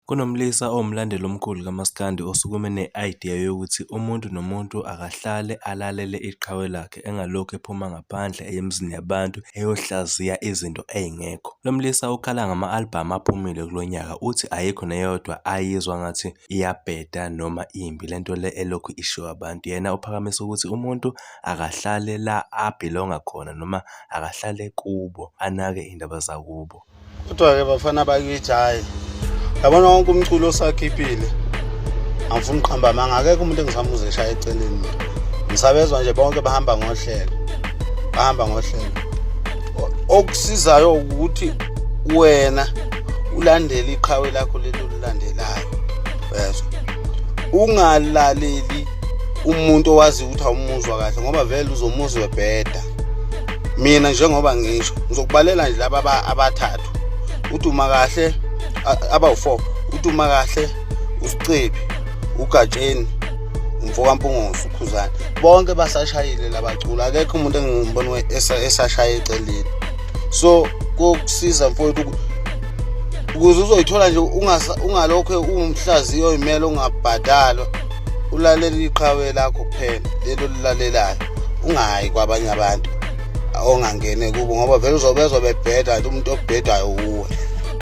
Kunomlisa owumlandeli omkhulu kaMaskandi osukume ne-idea yokuthi umuntu nomuntu akahlale alalele iqhawe lakhe engalokhu ephuma ngaphandle eye emizini yabantu eyohlaziya izinto ey'ngekho. Lo mlisa ukhala ngama-albhamu aphumile kulo nyaka, uthi ayikho neyodwa ayizwa ngathi iyabheda noma imbi le nto le elokhu ishiwo abantu. Yena uphakamisa ukuthi umuntu akahlale la abhilonga khona noma akahlale kubo anake iy'ndaba zakubo. Kodwa-ke bafana bakithi, hhayi, yabona wonke umculo osakhiphile, angifuni uqhamba amanga, akekho umuntu engisamuze eshaya eceleni mina. Ngisabezwa nje bonke bahamba ngohlelo, bahamba ngohlelo. Okusizayo ukuthi wena ulandele iqhawe lakho leli olilandelayo, uyezwa, ungalaleli umuntu owazi ukuthi awumuzwa kahle, ngoba vele uzomuzwa ebheda. Mina njengoba ngisho ngizokubalela nje laba abathathu, uDuma kahle, abawu-4, uDuma kahle, uSicebi, uGatsheni, umfokaMpungose, uKhuzani, bonke basashayile labacula, akekho umuntu engimbona esashaya eceleni. So kokusiza mfowethu ukuze uzoyithola nje ungalokhu uwumhlaziyi oyimele ungabhadalwa, ulalela iqhawe lakho kuphela lelo lilalelayo, ungayi kwabanye abantu ongangene kubo, ngoba vele uzobezwa bebheda, umuntu obhedayo uwe.